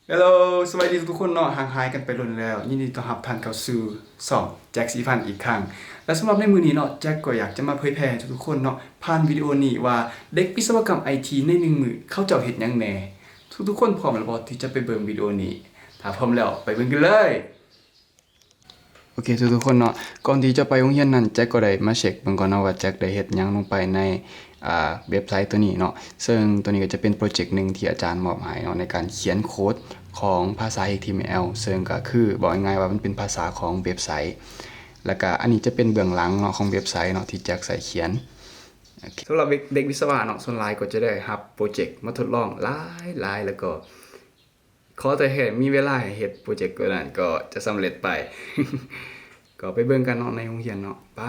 ເຮລໂລ ສະບາຍດີທຸກໆຄົນເນາະ, ຫ່າງຫາຍກັນໄປດົນແລ້ວ. ຍິນດີຕ້ອນຮັບທ່ານເຂົ້າສູ່ຊ່ອງແຈັກສີພັນອີກຄັ້ງ. ແລະ ສຳລັບໃນມື້ນີ້ເນາະ, ແຈັກກໍຢາກຈະມາເຜີຍແຜ່ໃຫ້ທຸກໆຄົນເນາະ, ຜ່ານວິດີໂອນີ້ວ່າເດັກວິສະວະກຳໄອທີໃນໜຶ່ງມື້ເຂົາເຈົ້າເຮັດຫຍັງແດ່. ທຸກໆຄົນພ້ອມແລ້ວບໍ່ທີ່ຈະໄປເບິ່ງວິດີໂອນີ້? ຖ້າພ້ອມແລ້ວ, ໄປເບິ່ງກັນເລີຍ. ໂອເຄ ທຸກໆຄົນເນາະ, ກ່ອນທີ່ຈະໄປໂຮງຮຽນນັ້ນ ແຈັກກໍໄດ້ມາເຊັກເບິ່ງກ່ອນເນາະວ່າແຈັກໄດ້ເຮັດຫຍັງລົງໄປໃນ ອ່າ ເວັບໄຊໂຕນີ້ເນາະ. ເຊິ່ງໂຕນີ້ກໍຈະເປັນໂປຣເຈັກໜຶ່ງທີ່ອາຈານມອບໃຫ້ເນາະ ໃນການຂຽນໂຄດຂອງພາສາ ເອັກທີເອັມແອລ ເຊິ່ງກໍຄື ເວົ້າງ່າຍໆວ່າມັນເປັນພາສາຂອງເວັບໄຊ. ແລ້ວກໍອັນນີ້ຈະເປັນເບື້ອງຫຼັງເນາະ ຂອງເວັບໄຊເນາະ ທີ່ແຈັກໃຊ້ຂຽນ. ໂອເຄ ສຳລັບເດັກ ເດັກວິສະວະເນາະ ສ່ວນຫຼາຍກໍຈະໄດ້ຮັບໂປຣເຈັກມາທົດລອງຫຼາຍໆ ແລ້ວກໍ ຂໍແຕ່ໃຫ້ມີເວລາໃຫ້ເຮັດໂປຣເຈັກໂຕນັ້ນກໍຈະສຳເລັດໄປ. ກໍໄປເບິ່ງກັນເນາະໃນໂຮງຮຽນເນາະ. ໄປ.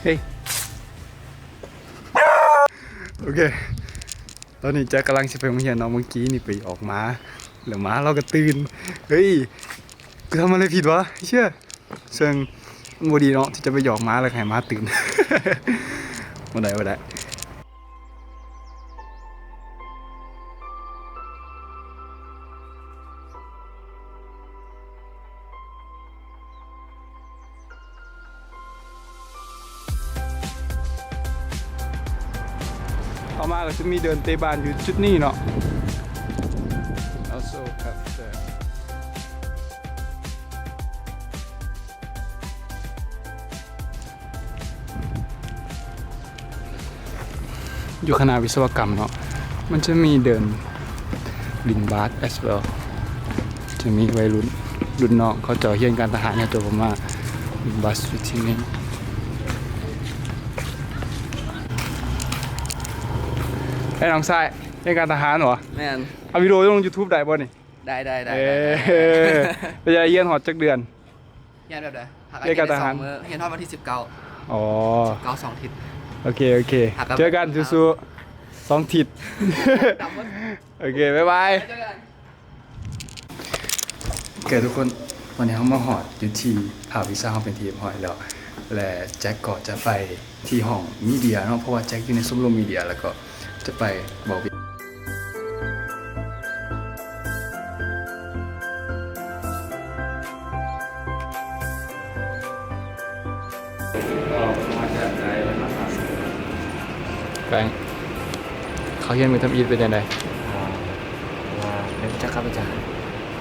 ເຮີ້ຍ ໂອເຄ ຕອນນີ້ແຈັກກຳລັງຊິໄປໂຮງຮຽນເນາະ, ເມື່ອກີ້ນີ້ໄປຫຍອກໝາ ແລ້ວໝາລາວກໍຕື່ນ. ເຮີ້ຍ ກູທຳອະໄລຜິດຫວາ? ເຊື່ອ ເຊິ່ງມັນບໍ່ດີເນາະ ທີ່ຈະໄປຫຍອກໝາແລ້ວໃຫ້ໝາຕື່ນ. ບໍ່ໄດ້ ບໍ່ໄດ້. ເຂົ້າມາກໍຈະມີເດີ່ນເຕະບານຢູ່ຈຸດນີ້ເນາະ. Also have the ຢູ່ຄະນະວິສະວະກຳເນາະ ມັນຈະມີເດີ່ນຫຼິ້ນບາສ as well. ຈະມີໄວລຸ້ນ ລຸ້ນນ້ອງເຂົາເຈົ້າຮຽນການທະຫານ ເຂົາເຈົ້າກໍມາຫຼິ້ນບາສຢູ່ທີ່ນີ້. ເອີ ນ້ອງຊາຍ ຮຽນການທະຫານບໍ່? ແມ່ນ. ເອົາວິດີໂອລົງຢູທູບໄດ້ບໍ່ນີ້? ໄດ້ ໄດ້ ໄດ້. ເອີ ໄດ້ ໄດ້. ເປັນຈັ່ງໃດ ຮຽນຮອດຈັກເດືອນ? ຮຽນແບບໃດ? ຮຽນການທະຫານ ຮຽນຮອດວັນທີສິບເກົ້າ. ອໍ ສິບເກົ້າ ສອງທິດ. ໂອເຄ ໂອເຄ ເຈີກັນ ສູ້ໆ ສອງທິດ. ໂອເຄ ບາຍບາຍ. ໂອເຄ ທຸກຄົນ ວັນນີ້ເຮົາມາຮອດຢູ່ທີ່ພາກວິຊາເຮົາເປັນທີ່ຮຽບຮ້ອຍແລ້ວ ແລະ ແຈັກກໍຈະໄປທີ່ຫ້ອງມີເດຍເນາະ ເພາະວ່າແຈັກຢູ່ໃນຊົມລົມມີເດຍ ແລ້ວກໍຈະໄປບອກ ແປງ ເຂົ້າຮຽນມື້ທຳອິດເປັນຈັ່ງໃດ? ອ່າ ວ່າໄດ້ຮູ້ຈັກກັບອາຈານ.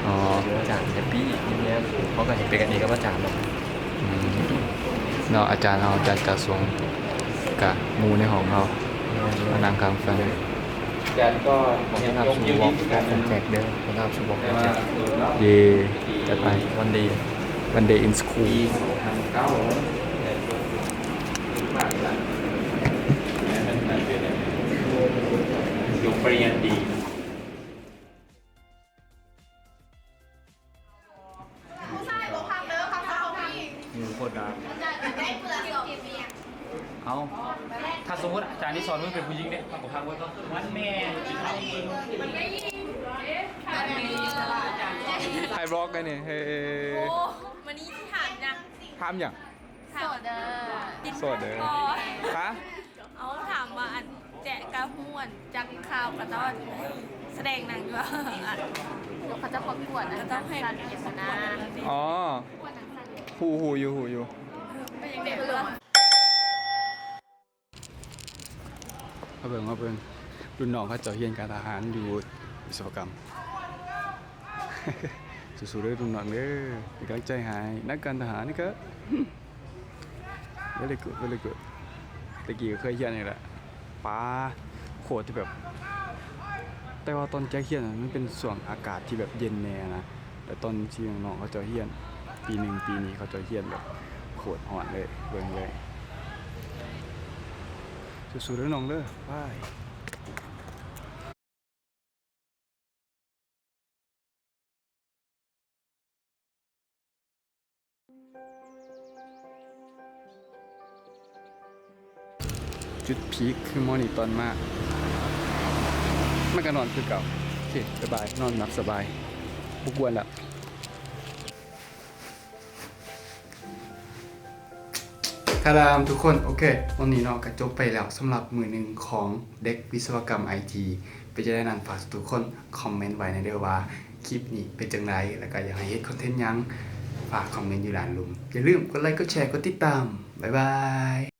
ອໍ ອາຈານແຮບປີ້ ຍິ້ມແຍ້ມ ເຮົາກໍເປັນກັນເອງກັບອາຈານເນາະ. ອືມ ເນາະ ອາຈານເຮົາ ອາຈານກາສົງ ກະໝູ່ໃນຫ້ອງເຮົາ ແມ່ນ ມານັ່ງຟັງຟັງ. ອາຈານກໍ ຂໍຕ້ອນຮັບສູ່ບລັອກຂອງແຈັກເດີ ຂໍຕ້ອນຮັບສູ່ບລັອກຂອງແຈັກ. ເຢ້ ຈັດໄປ One day One day in school. ຈົບປະລິນຍາຕີ. ຢູ່ໂຄດດາ. ເອົ້າ ຖ້າສົມມຸດອາຈານທີ່ສອນມັນເປັນຜູ້ຍິງເດ້ ມັນບໍ່ຄັກເວີຍ. ມັນແມ່ນ ຖ່າຍບລັອກໄດ້ນີ້. ເຮີ້ຍ ໂອ້ ມື້ນີ້ຊິຖາມຫຍັງ? ຖາມຫຍັງ? ໂສດເດີ ໂສດເດີ. ຮະ? ເອົາ ຖາມວ່າ ອັນ ແຈະກະຮູ້ ອັນ ຈັກຂ່າວກະຕ້ອນ ສະແດງໜັງຢູ່ວ່າ ເຂົາເຈົ້າປະກວດ ອັນ ເຂົາເຈົ້າເຮັດ ຈັດສັນ ປະກວດ ອໍ ປະກວດໜັງສັ້ນ. ຮູ້ ຮູ້ຢູ່ ຮູ້ຢູ່. ເປັນຈັ່ງໃດ? ມາເບິ່ງ ມາເບິ່ງ ລຸ້ນນ້ອງເຂົາເຈົ້າຮຽນການທະຫານຢູ່ວິສະວະກຳ. ສູ້ໆເດີລຸ້ນນ້ອງເດີ ເປັນກຳລັງໃຈໃຫ້. ນັກການທະຫານນີ້ກະ very good very good. ແຕ່ກີ້ກໍເຄີຍຮຽນນີ້ແຫຼະ ປາ ໂຄດທີ່ແບບ ແຕ່ວ່າຕອນແຈັກຮຽນມັນເປັນຊ່ວງອາກາດທີ່ແບບເຢັນແດ່ນະ ແຕ່ຕອນທີ່ນ້ອງໆເຂົາເຈົ້າຮຽນປີໜຶ່ງ ປີນີ້ ເຂົາເຈົ້າຮຽນແບບໂຄດຮ້ອນເລີຍ. ເບິ່ງເລີຍ ສູ້ໆເດີນ້ອງເດີ ບາຍ. ເ ຈຸດພີກຄືໝໍນີ້ຕອນມາ ມັນກໍນອນຄືເກົ່າ. ໂອເຄ ບາຍບາຍ ນອນຫຼັບສະບາຍ ບໍ່ກວນລະ. ຄາດາມ ທຸກຄົນ ໂອເຄ ວັນນີ້ເນາະ ກໍຈົບໄປແລ້ວສຳລັບມື້ໜຶ່ງຂອງເດັກວິສະວະກຳໄອທີ. ເປັນຈັ່ງໃດນັ້ນ ຝາກທຸກຄົນຄອມເມັນໄວ້ແດ່ເດີວ່າຄລິບນີ້ເປັນຈັ່ງໃດ ແລ້ວກໍຢາກໃຫ້ເຮັດຄອນເທັນຫຍັງ ຝາກຄອມເມັນຢູ່ດ້ານລຸ່ມ. ຢ່າລືມກົດໄລ ກົດແຊ ກົດຕິດຕາມ. ບາຍບາຍ.